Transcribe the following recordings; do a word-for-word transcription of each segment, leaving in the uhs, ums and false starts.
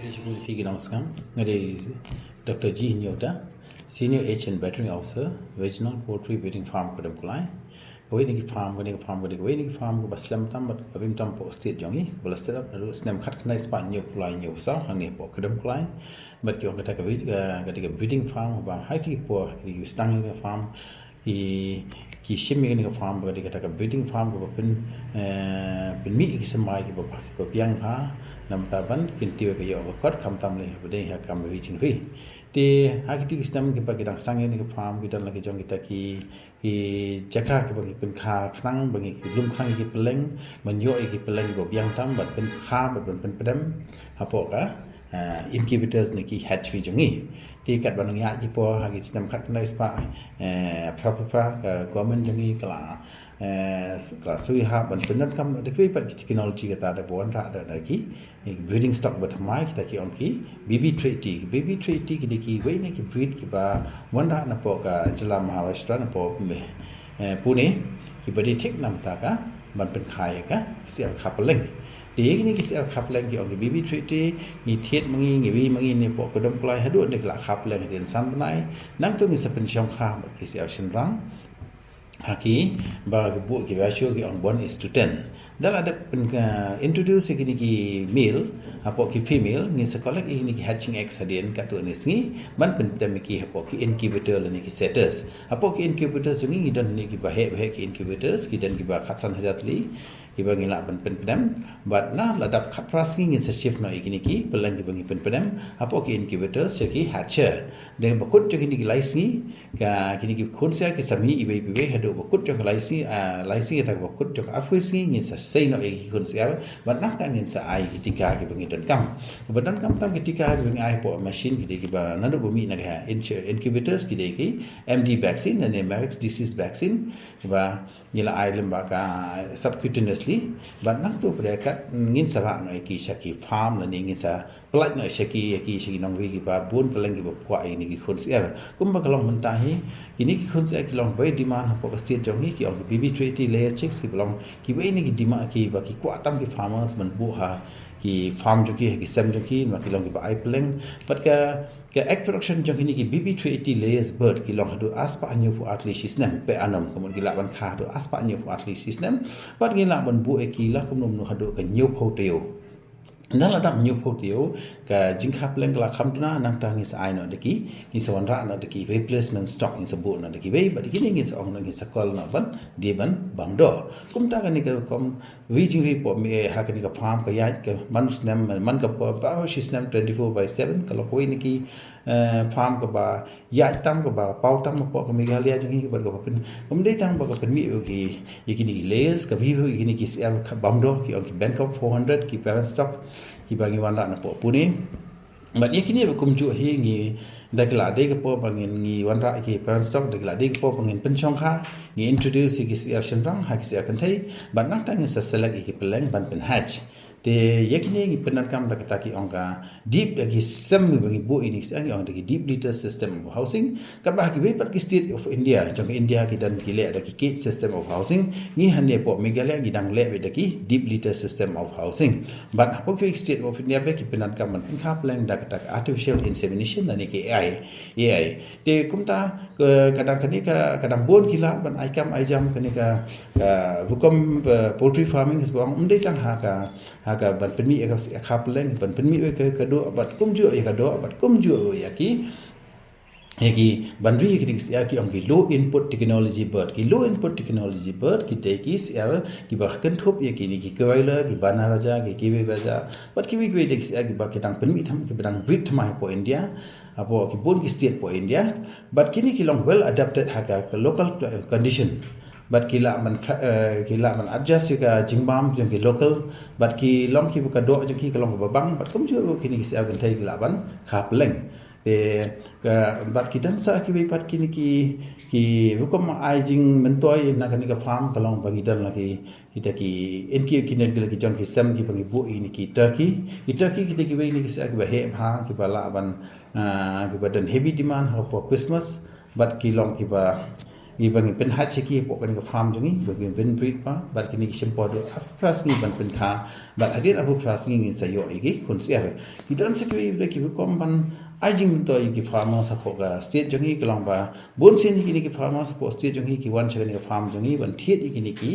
Phi ki nongskam, nga dei Doctor G Hynñiewta, Senior H and Veterinary Officer, Regional Poultry Breeding Farm, Kudam Kulai. Kawei na ki farm, kawei na ki farm, kawei na ki, kawei na ki farm kaba slem tam bad kaba bun tam hapoh state jong ngi, ba la set up naduh snem khatkhyndai spah hynñiewphew lai hynñiewphew saw hangne hapoh Kudam Kulai. Bad ki ong kata ka breed-, eh, kata ka breeding farm ba ha ki por, ha ki stang ka farm, ki, ki shim ïa kane ka farm ba ka dei kata ka breeding farm kaba pyn, eh, pynmih ïa ki symbai kiba, kiba biang bha, namar ban kyntiew ïa ka ïoh ka kot, khamtam lei ba dei ha ka kam ri jingri. Te ha kito ki snem kiba ki dang sdang ïa kane ka farm, ki don la ki jong kita ki, ki jaka kiba ngi pynkha khnang, ba ngi lum khnang ïa ki pylleng, ban ïoh ïa ki pylleng kiba biang tam, ban pynkha, ban pyn, pynpdem hapoh ka, ah, incubators ne ki hatchery jong ngi. Te katba nang ïaid ki por, ha ki snem khatkhyndai spah, eh, phra phra phra, ka government jong ngi ka la, eh, ka la shu ïahap ban pyndonkam da kiwei pat ki technology kata da ba wanrah da, da ki, eh, breeding stock ba thymmai, kita ki ong ki B B three eighty. B B three eighty ki dei kiwei na ki breed kiba wanrah napoh ka jylla Maharashtra, napoh, eh, Pune, kiba dei thik namar ka ban pynkha ïa ka syiar kha pylleng. Te ïa kine ki syiar kha pylleng ki ong ki B B three eighty, ngi thied ma ngi, ngi wi ma ngi ne hapoh Kudam Kulai haduh ne ki la kha pylleng hadien san bnai. Nangta ngin sa pynshongkha bad ki syiar shynrang ha kiba ki buh ki ratio ki ong one is to ten. Da la dep pyn, eh, introduce ïa kine ki male hapoh ki female, ngin sa collect ïa kine ki hatching eggs hadien katto katne sngi, ban pynpdem ïa ki hapoh ki incubator lane ki setters. Hapoh ki incubators jong ngi, ngi don ne kiba heh ba heh ki incubators, ki don kiba khatsan hajar tylli, kiba ngi lah ban pynpdem. Bad na la dap khatphra sngi ngin sa shift noh ïa kine ki pylleng kiba ngi pynpdem hapoh ki incubators sha ki hatcher. Te ba kut jong kine ki lai sngi, ka, kine ki khun syiar ki sa mih iwei pa iwei haduh ba kut jong ka lai sngi, ah, lai sngi, kata ba kut jong ka arphew sngi ngin sa sei noh ïa ki khun syiar, bad nangta ngin sa ai ki tika kiba ngi donkam. Ba donkam tam ki tika kiba ngi ai hapoh machine ki dei kiba naduh ba mih na ka incu-, incubators ki dei ki M D vaccine lane Marek's disease vaccine, kiba ngi la ai lem bad ka subcutaneously, bad nangta pat de kat ngin sa rah noh ïa ki sha ki farm lane ngin sa pynlait noh sha ki, ïa ki sha ki nongri kiba bun kylleng kiba kwah ïa kine ki khun syiar. Kumba ka long mynta hi, kine ki khun syiar ki long ba in demand hapoh ka state jong ngi, ki ong ki B B three eighty layer chicks kiba long kiwei na ki demand kiba ki kwah tam ki farmers ban buh ha ki farm jong ki, ha ki sem jong ki, namar ki long kiba ai pylleng. Bad ka, ka egg production jong kine ki B B three eighty layers bird ki long haduh arspah hynñiewphew artylli shi snem per annum, ka mut ki lah ban kha haduh arspah hynñiewphew artylli shi snem. Bad ngi lah ban buh ïa ki la kumno kumno haduh ka hynñiewphew taïew. Na la dap hynñiewphew taïew, ka jingkha pylleng ka la kham duna, nangta ngin sa ai noh da ki, ngin sa wanrah noh da ki replacement stock, ngin sa buh noh da kiwei, bad kine ngin sa ong noh, ngin sa call noh ban die ban bam doh. Kumta kane ka rukom ri jingri hapoh, eh, ha kane ka farm ka ïaid ka man u snem, man ka por baroh shi snem, twenty-four by seven, ka long kawei na ki, eh, farm kaba ïaid tam, kaba paw tam hapoh ka Meghalaya jong ngi, kaba, kaba pyn, kam dei tang ba ka pynmih ïa ki, ïa kine ki layers, ka ri ïa kine ki syiar kha bam doh, ki ong ki Bengal four hundred, ki parent stock, kiba ngi wanrah napoh Pune. Bad ïa kine ba kumjuh hi ngi, da ki la dei ka por ba ngin, ngi wanrah ki parent stock, da ki la dei ka por ba ngin pynshongkha, ngi introduce ïa ki syiar shynrang ha ki syiar kynthei, bad nangta ngin sa select ïa ki pylleng ban pynhatch. Te ïa kine ngi pyndonkam da kata ki ong ka deep, da ki sem ba ngi buh ïa kine ki syiar, ngi ong da ki deep litter system of housing. Katba ha kiwei pat ki state of India, jong ka India ki don ki leh da ki cage system of housing. Ngi hangne hapoh Meghalaya ngi dang leh beit da ki deep litter system of housing. Bad hapoh kiwei ki state of India pat ki pyndonkam ban pynkha pylleng da kata ka artificial insemination lane ki A I, A I. Te kumta, ka, ka dang kane ka, ka dang bun ki lad ban ai kam ai jam kane ka, ka rukom, eh, poultry farming, sbang ym dei tang ha ka, ha ka ban pynmih ïa ka, ïa ka kha pylleng, ban pynmih ïa ka, ka doh, bad kumjuh ïa ka doh, bad kumjuh ïa ki, ïa ki ban ri ïa ki ding syiar ki ong ki low input technology bird. Ki low input technology bird ki dei ki syiar kiba kynthup ïa kine ki Kuroiler, ki Bana Raja, ki Kiwi Raja, bad kiwei kiwei de ki syiar kiba ki dang pynmih thymmai, kiba dang breed thymmai hapoh India, hapoh ki bun ki state hapoh India. Bad kine ki long well adapted ha ka, ka local, eh, condition. Bad ki lah ban, eh, ki lah ban adjust ïa ka jingbam jong ki local. Bad ki long kiba ka doh jong ki ka long kaba bang. Bad kumjuh kine ki syiar kynthei ki lah ban kha pylleng. Te ka, bad ki don sa kiwei pat kine ki, ki rukom ai jingmyntoi na kane ka farm, ka long ba ngi don la ki, kita ki, in ki, kine ki la ki jong ki sem kiba ngi buh ïa kine ki turkey. Ki turkey kita kiwei na ki syiar kiba heh bha, kiba lah ban, ah, kiba don heavy demand hapoh Christmas. Bad ki long kiba, Ngi ba ngi pynhap ïa ki hapoh kane ka farm jong ngi, ba ngi pynbreed bha, bad kine ki shim por haduh arphew phra sngi ban pynkha, bad hadien arphew phra sngi ngin sa ïoh ïa ki khun syiar. Ki don sa kiwei ki rukom ban ai jingmyntoi ïa ki farmers hapoh ka state jong ngi, ka long ba bun sien ïa kine ki farmers hapoh state jong ngi ki wan sha kane ka farm jong ngi ban thied ïa kine ki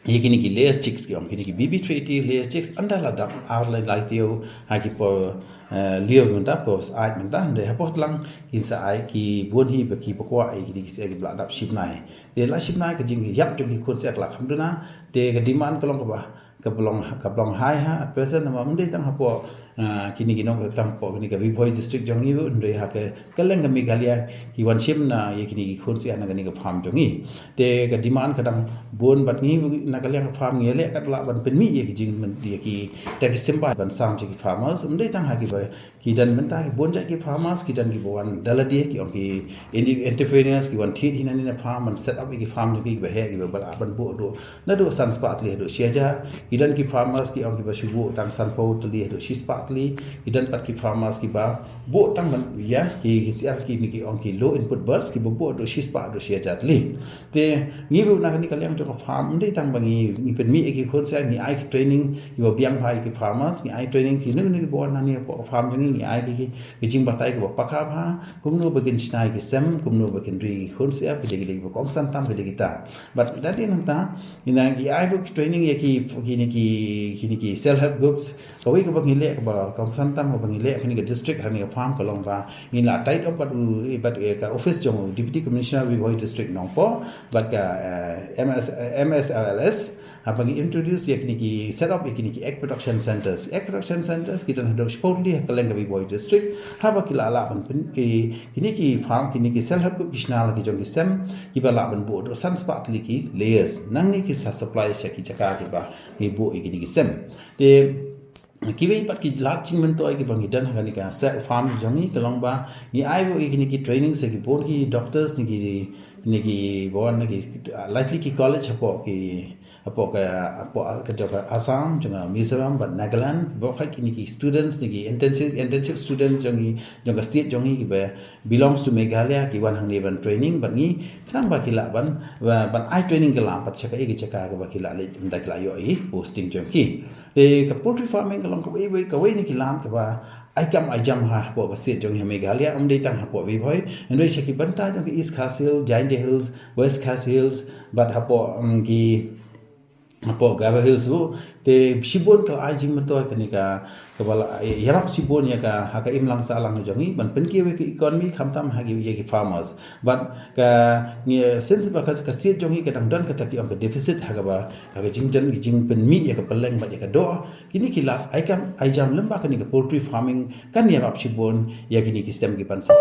ïa kine ki layer chicks ki ong, kine ki B B three eighty layer chicks, ynda la dap ar lai lai taïew ha ki por, eh, liew mynta, por syaid mynta, hynrei hapoh tlang kin sa ai ki bun hi ba ki ba kwah ïa kine ki syiar kiba la dap shi bnai. Te la shi bnai ka jingïap jong ki khun syiar ka la kham duna, te ka demand ka long kaba, kaba long, kaba long high ha at present, namar ym dei tang hapoh ah, kine ki nongtang hapoh kane ka Ri Bhoi district jong ngi ruh, hynrei ha ka, ka liang ka Meghalaya ki wan shim na ïa kine ki khun syiar na kane ka farm jong ngi. Te ka demand ka dang bun bad ngi na ka liang ka farm ngi ïaleh katba lah ban pynmih ïa ki jingmyntoi ïa kita ki symbai ban sam sha ki farmers, ym dei tang ha kiba ki don mynta, ki bun jait ki farmers, ki don kiba wan da lade, ki ong ki indi-, entrepreneurs, ki wan thied hi nangne na farm, ban set up ïa ki farm jong ki kiba heh, kiba lah ban buh haduh naduh san spah tylli haduh shi hajar. Ki don ki farmers ki ong kiba shu buh tang sanphew tylli haduh shi spah tylli. Ki don pat ki farmers kiba buh tang ban ïa ki, ki syiar kine ki ong ki low input birds, kiba buh haduh shi spah haduh shi hajar tylli. Te ngi ruh na kane ka liang jong ka farm, ym dei tang ba ngi, ngi pynmih ïa ki khun syiar, ngi ai ki training kiba biang bha ïa ki farmers, ngi ai training ki nung nung kiba wan nangne hapoh ka farm jong ngi, ngi ai ki, ki, ki jingbatai kiba paka bha, kumno ba kin shna ïa ki sem, kumno ba kin ri ïa ki khun syiar, ki dei, ki dei kiba kongsan tam, ki dei kita. Bad da dei nangta, ngi nang, ngi ai ruh ki training ïa ki, kine ki, kine ki self help groups. Kawei kaba ngi leh, kaba kongsan tam kaba ngi leh ha kane ka district, ha kane ka farm, ka long ba ngin la tied up bad u, bad, eh, ka office jong u Deputy Commissioner Ri Bhoi District Nongpoh, bad ka, eh, M S, eh, M S L S. Haba ngi introduce ïa kine ki, set up ïa kine ki egg production centers. Egg production centers ki don haduh shiphew tylli ha kylleng ka Ri Bhoi District. Haba ki la lah ban pyn, ki, kine ki farm, kine ki self help group ki shna la ki jong ki sem, kiba lah ban buh haduh san spah tylli ki layers. Nangne ki sa supply sha ki jaka kiba ngi buh ïa kine ki sem. Te kiwei pat ki lad jingmyntoi kiba ngi don ha kane ka sa farm jong ngi, ka long ba ngi ai ruh ïa kine ki training sha ki bun ki doctors ne ki, ne kiba wan na ki, likely ki college hapoh ki, hapoh ka, hapoh ka jaka Assam, jong ka Mizoram bad Nagaland, bad kine ki students ne ki internship, internship students jong ngi, jong ka state jong ngi kiba belongs to Meghalaya, ki wan hangne ban training bad ngi, khnang ba ki lah ban, ba, ban ai training ka lah pat sha kaei ka jaka kaba ki lah leit, ynda ki lah ïoh ïa ki posting jong ki. Te ka poultry farming ka long kawei, wei, kawei na ki lad kaba ai kam ai jam ha hapoh ka state jong ngi ha Meghalaya, ym dei tang hapoh Ri Bhoi, hynrei sha ki bynta jong ka East Khasi Hills, Jaintia Hills, West Khasi Hills, bad hapoh, um, ki, hapoh Garo Hills ruh. Te shibun ka la ai jingmyntoi kane ka, kaba la ïarap shibun ïa ka, ha ka imlang sahlang jong ngi, ban pynkiew ïa ka economy, khamtam ha ki, ïa ki farmers. Bad ka, ngi, since ba ka, ka state jong ngi ka dang don kata ki ong ka deficit ha kaba, ha ka jingjan, ka jingpynmih ïa ka pylleng bad ïa ka doh. Kine ki lad ai kam ai jam lyngba kane ka poultry farming kan ïarap shibun ïa kine ki sem ki ban sa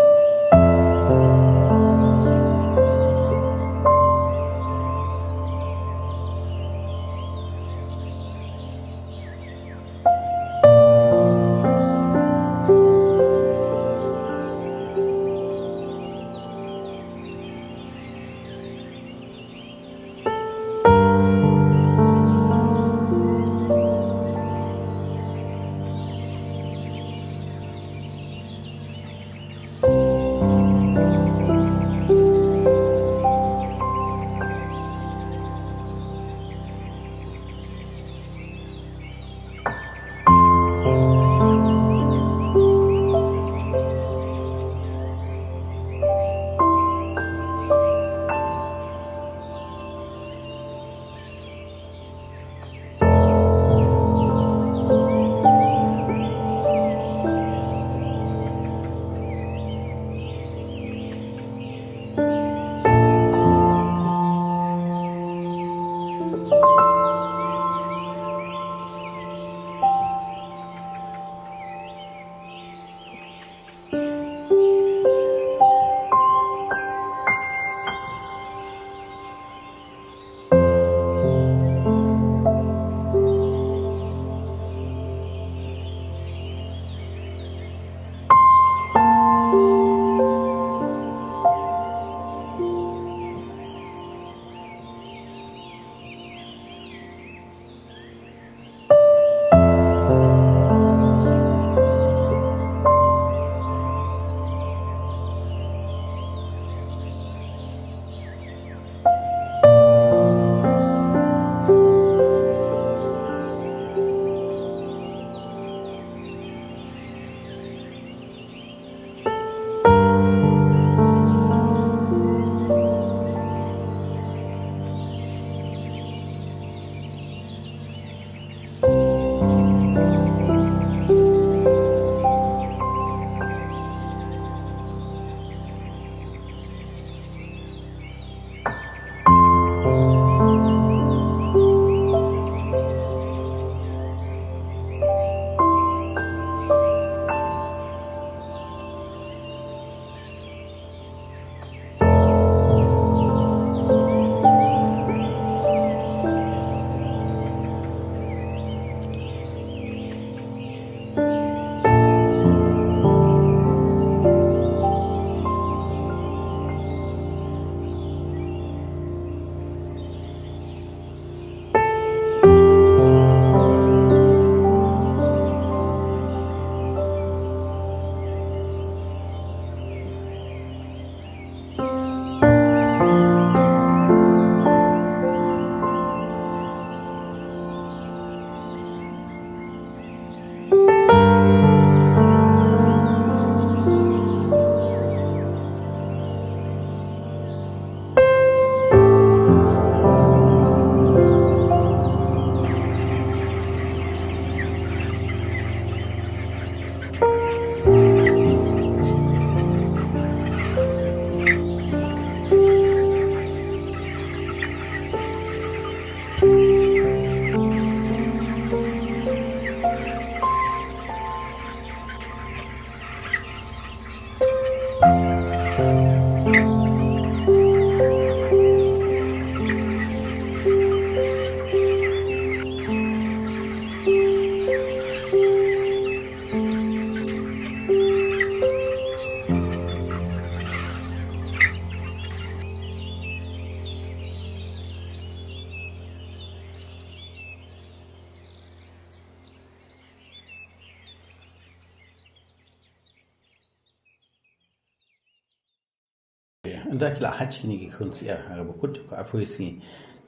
Ynda ki la hatch kine ki khun syiar ha kaba kut jong ka arphew sngi,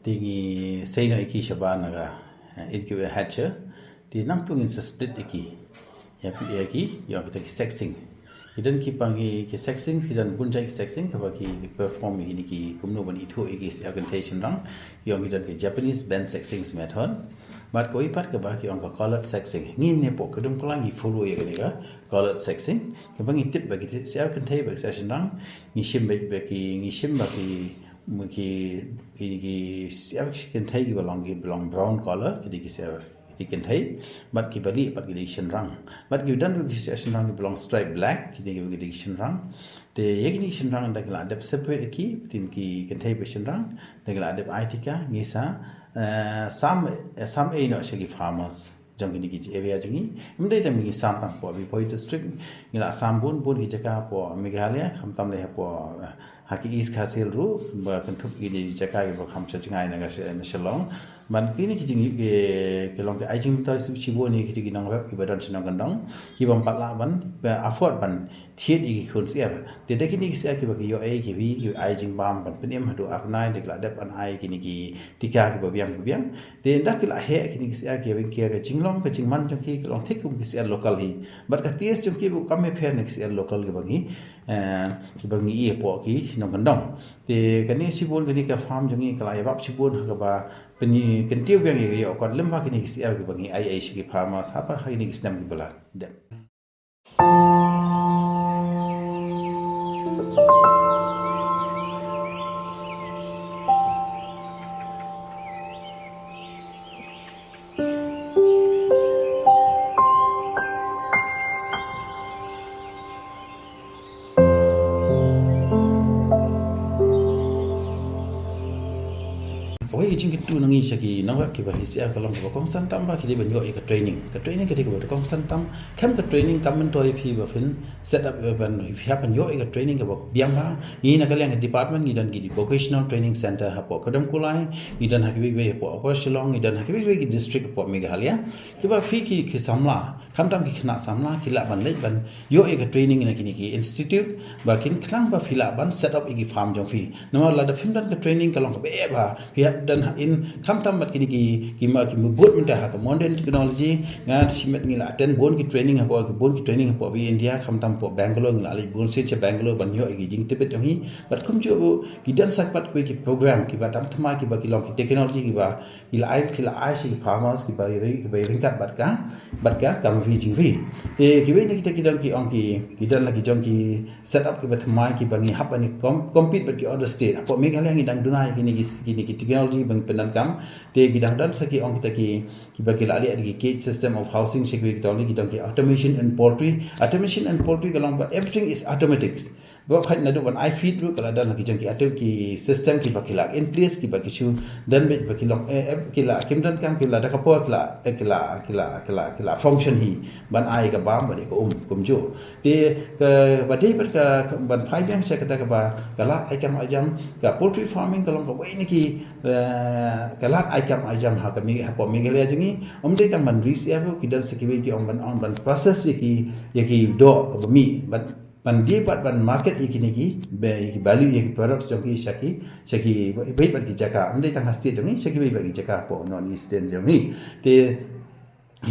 te ngi sei noh ïa ki shabar na ka, eh, incubator hatcher. Te nangtu ngin sa split ïa ki, ïa ki, ïa ki, ïa kita ki sexing. Ki don ki pang ki, ki sexing, ki don bun jait ki sexing kaba ki perform ïa kine ki kumno ban ithuh ïa ki syiar kynthei shynrang. Ki ong ki don ki Japanese band sexing method. Bad kawei pat kaba ki ong ka collared sexing. Ngi ne hapoh Khyndam Kuhlain ngi follow ïa kane ka collared sexing. Kaba ngi tip ba ki syiar kynthei bad ki syiar shynrang, ngi shim ba, ba ki, ngi shim ba ki, ki, ki, ki syiar kynthei kiba long, kiba long brown collar, ki dei ki syiar ki kynthei, bad kiba lieh pat ki dei ki shynrang. Bad ki don ki syiar shynrang kiba long stripe black, ki dei, ki dei ki shynrang. Te ïa kine ki shynrang ynda ki la dep separate ïa ki, between ki kynthei bad shynrang, ynda ki la dep ai tika, ngi sa, eh, sam, eh, sam ei noh sha ki farmers jong kine ki area jong ngi. Ym dei tang ngi sam tang hapoh Ri Bhoi District, ngi la sam bun bun ki jaka hapoh Meghalaya, khamtam lei hapoh, eh, ha ki East Khasi Hills ruh, ba kynthup kine ki jaka kiba kham sha jngai na ka Shi-, na Shillong. Bad kine ki jing, ki, ki long ki ai jingmyntoi shibun ïa kito ki nongrep kiba don sha nongkyndong, kibym pat lah ban, ba afford ban thied ïa ki khun syiar. Te da kine ki syiar kiba ki ïoh ei ki wi, ki ai jingbam ban pynim haduh ar bnai, da ki la dep ban ai kine ki tika kiba biang kiba biang. Te ynda ki la heh kine ki syiar ki ïa wi, ki, ka jinglong ka jingman jong ki ka long thik kum ki syiar local hi. Bad ka taste jong ki ruh kam pher na ki syiar local kiba ngi, eh, kiba ngi ïoh hapoh ki nongkyndong. Te kane shibun kane ka farm jong ngi ka la ïarap shibun ha kaba pynï-, kyntiew biang ïa ka ïoh kot lyngba kine ki syiar kiba ngi ai ei sha ki farmers ha kine ki snem kiba la dep. Kawei ka jingkyntu na ngi sha ki nongrep kiba hi syiar ka long kaba kongsan tam ba ki dei ban ïoh ïa ka training. Ka training ka dei kaba kongsan tam, khlem ka training kam myntoi ïa phi ba phin set up, eh, ban, phi hap ban ïoh ïa ka training kaba biang ba. Ngi na ka liang ka department ngi don ki vocational training center hapoh Khyndam Kuhlain, ngi don ha kiwei kiwei hapoh Upper Shillong, ngi don ha kiwei kiwei ki district hapoh Meghalaya. Kiba phi ki, ki samla, khamtam ki khynnah samla, ki lah ban leit ban ïoh ïa ka training na kine ki institute, ba kin khnang ba phi lah ban set up ïa ki farm jong phi. Namar lada phim don ka training ka long kaba eh ba, phi hap don ha in khamtam bad kine ki, ki ma, ki mut mynta ha ka modern technology, nga te shimet ngi la attend bun ki training hapoh, ki bun ki training hapoh India, khamtam hapoh Bangalore, ngi la leit bun sien sha Bangalore ban ïoh ïa ki jingtbit jong ngi. Bad kumjuh ruh, ki don sa pat kiwei ki program, kiba tam thymmai, kiba ki long ki technology, kiba ki la ai, ki la ai sha ki farmers kiba ri, kiba ryngkat bad ka, bad ka kam ri jingri. Te kiwei na kita ki don ki ong ki, ki don la ki jong ki set up kiba thymmai kiba ngi hap ban com-, compete bad ki other state. Hapoh Meghalaya ngi dang duna ïa kine ki, kine ki technology ba ngi pyndonkam. Te ki dang don sa ki ong kita ki, kiba ki la leh da ki cage system of housing sha kiwei ki tawni, ki don ki automation and poultry. Automation and poultry ka long ba everything is automatic. Ba khait naduh ban ai feed ruh ka la don ha ki jong ki ato ki system kiba ki la in place kiba ki shu don beit ba ki long, eh, eh, ki la kim donkam ki la da ka por ki la, eh, ki la, ki la, ki la, ki la function hi ban ai ka bam bad ka um kumjuh. Te ka ba dei bad ka ban phai biang sha kata kaba ka lad ai kam ai jam, ka poultry farming ka long kawei na ki, eh, ka lad ai kam ai jam ha ka Mi-, hapoh Meghalaya jong ngi. Ym dei tang ban ri syiar ruh, ki don sa kiwei ki ong ban, ong ban process ïa ki, ïa ki doh kaba mih ban ban die bad ban market ïa kine ki, ba, ïa ki value ïa ki products jong ki sha ki, sha ki, bad, bad ki jaka. Ym dei tang ha state jong ngi, sha ki bad, bad ki jaka hapoh North Eastern jong ngi. Te,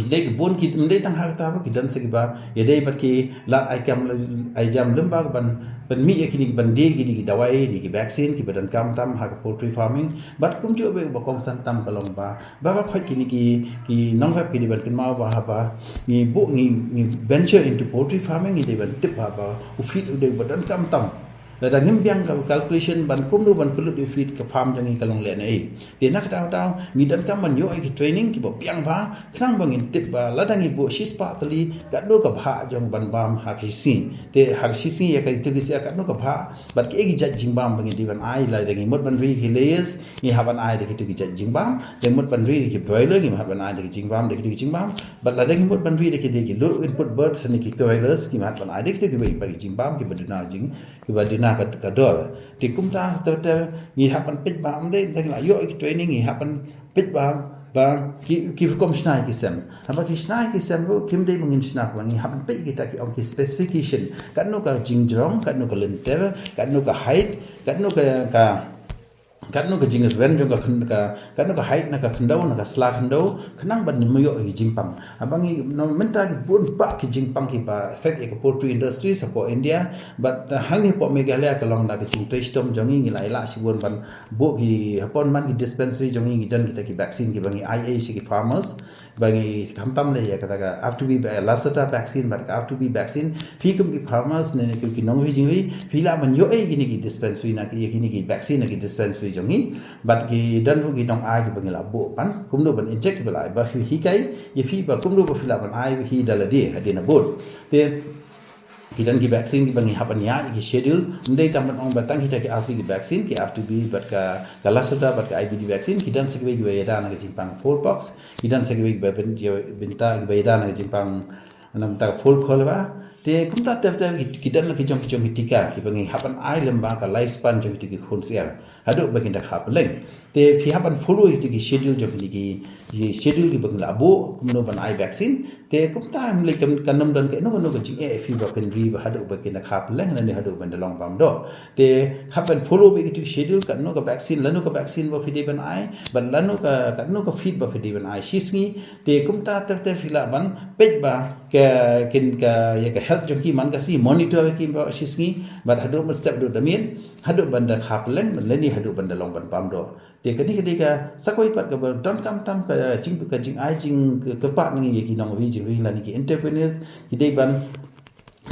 dei ki bun ki, ym dei tang ha kata ba ki don sa kiba ïadei bad ki lad ai kam ai jam lyngba ban, ban mih ïa kine, ban die kine ki dawai, die ki vaccine, kiba donkam tam ha ka poultry farming. Bad kumjuh bad ba kongsan tam ka long ba ba, ba khot kine ki, ki nongrep ki dei ban kynmaw ba haba ngi buh, ngi, ngi venture into poultry farming, ngi dei ban tip ba, ba u feed u dei ba donkam tam. Lada ngim biang ka calculation ban kumno ban pynlut u feed, ka farm jong ngi ka long lehnohei. Te na kata kata ngi donkam ban ïoh ïa ki training kiba biang ba, khnang ba ngin tip ba lada ngi buh shispah tylli, katno ka bhah jong ban bam ha ka shisngi. Te ha ka shisngi ïa ka itu ki syiar katno ka bhah, bad kiei ki jait jingbam ba ngi dei ban ai, lada ngi mut ban ri ki layers, ngi hap ban ai da kito ki jait jingbam. Lada ngi mut ban ri da ki broiler, ngi hap ban ai da ki jingbam, da kito ki jingbam. Bad lada ngi mut ban ri da ki, da ki low input birds ne ki broilers, ngi hap ban ai da kito kiwei pat ki jingbam kiba duna jing, kiba duna ka, ka dor. Te kumta ter ter ngi hap ban peit ba, ym dei tang la ïoh ki training, ngi hap ban peit ba, ba ki, ki rukom shna ïa ki sem. Haba ki shna ïa ki sem ruh kim dei ba ngin shna kumba, ngi hap ban peit kita ki ong ki specification. Katno ka jingjrong, katno ka lynter, katno ka height, Katno ka, ka, katno ka jingren jong ka khyn-, ka, katno ka height na ka khyndew, na ka sla khyndew, khnang ban ym ïoh ïa ki jingpang. Haba ngi, no, mynta ki bun bah ki jingpang kiba affect ïa ka poultry industry hapoh India, bad, uh, hangne hapoh Meghalaya ka long na ka jingtrei shitom jong ngi, ngi la ïaleh shibun ban buh ki, ha pdeng man ki dispensary jong ngi, ngi don kita ki vaccine kiba ngi ai ei sha ki farmers, ba ngi khamtam leh ïa kata ka F two B va-, Lassa vaccine, bad ka F two B vaccine, phi kum ki farmers ne, ne kum ki nongri jingri, phi lah ban ïoh ei kine ki dispensary na ki, ïa kine ki vaccine na ki dispensary jong ngi, bad ki don ruh ki nongai kiba ngi la buh ban, kumno ban inject ba la, ba hi, hikai ïa phi ba kumno ba phi lah ban ai hi da lade, hadien nabud. Te, ki don ki vaccine kiba ngi hap ban ïa, ki schedule, ym dei tang ban ong ba tang kita ki F two B vaccine, ki F two B bad ka, ka Lassa bad ka I B D vaccine, ki don sa kiwei kiba ïada na ka jingpang fowl pox, ki don sa kiwei kiba byn-, bynta kiba ïada na ka jingpang, na ka bynta fowl cholera. Te kumta ter ter ki, ki don la ki jong ki jong ki tika kiba ngi hap ban ai lem ba ka lifespan jong ki, ki khun syiar haduh ba kin da kha pylleng. Te phi hap ban follow ïa ki schedule jong ki, ki schedule kiba ngi la buh, kumno ban ai vaccine. Te kumta ym lei kam, kan ym don kano kano ka jingeh ïa phi ba phin ri ba haduh ba kin da kha pylleng lane haduh ban da long bam doh. Te hap ban follow beit ïa ki schedule, katno ka vaccine, lano ka vaccine ba phi dei ban ai, bad lano ka, katno ka feed ba phi dei ban ai shisngi. Te kumta ter ter phi lah ban peit ba ka, kin ka, ïa ka health jong ki man ka sngi, monitor ïa ki ba shisngi, bad haduh mynstep haduh da miet, haduh ban da kha pylleng, lane haduh ban da long ban bam doh. Te kane ka dei ka, sa kawei pat kaba donkam tam ka jing, ka jingai jingkyrpad na ngi ïa ki nongri jingri lane ki entrepreneurs, ki dei ban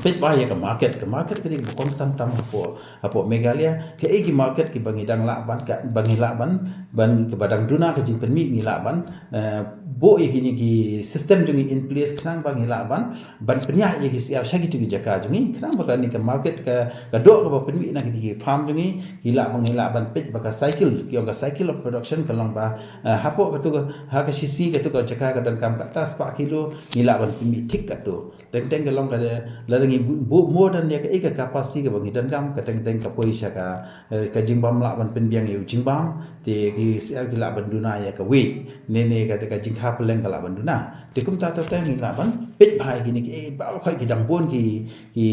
peit ba ïa ka market, ka market ka dei kaba kongsan tam hapoh, hapoh Meghalaya, kaei ki market kiba ngi dang lah ban, ka, ba ngi lah ban, ban kaba dang duna ka jingpynmih ngi lah ban, eh, buh ïa kine ki system jong ngi in place khnang ba ngi lah ban, ban pynïaid ïa ki syiar sha kitu ki jaka jong ngi, khnang ba kane ka market ka, ka doh kaba pynmih na kine ki farm jong ngi, ngi lah ba ngi lah ban peit ba ka cycle, ki ong ka cycle of production ka long ba, eh, hapoh katu ka, ha ka shisngi katu ka jaka ka donkam kata spah kilo, ngi lah ban pynmih thik katu. Teng teng ka long ka, lada ngi bu-, buh more than ïa kaei ka capacity kaba ngi donkam, ka teng teng ka poi sha ka, eh, ka jingbam lah ban pynbiang ïa u jingbam, te ki syiar ki lah ban duna ïa ka weight, ne ne ka, ka jingkha pylleng ka lah ban duna. Te kumta ter ter ngi lah ban peit bha ïa kine ki, eh, ba khoi ki dang bun ki, ki,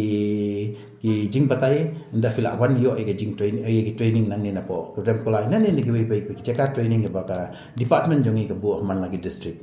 ki jingbatai, ynda phi lah wan ïoh ïa ka jingtrain, ïa ki training nangne napoh Rempalai, nangne na kiwei pa ki jaka training kaba ka department jong ngi ka buh man la ki district.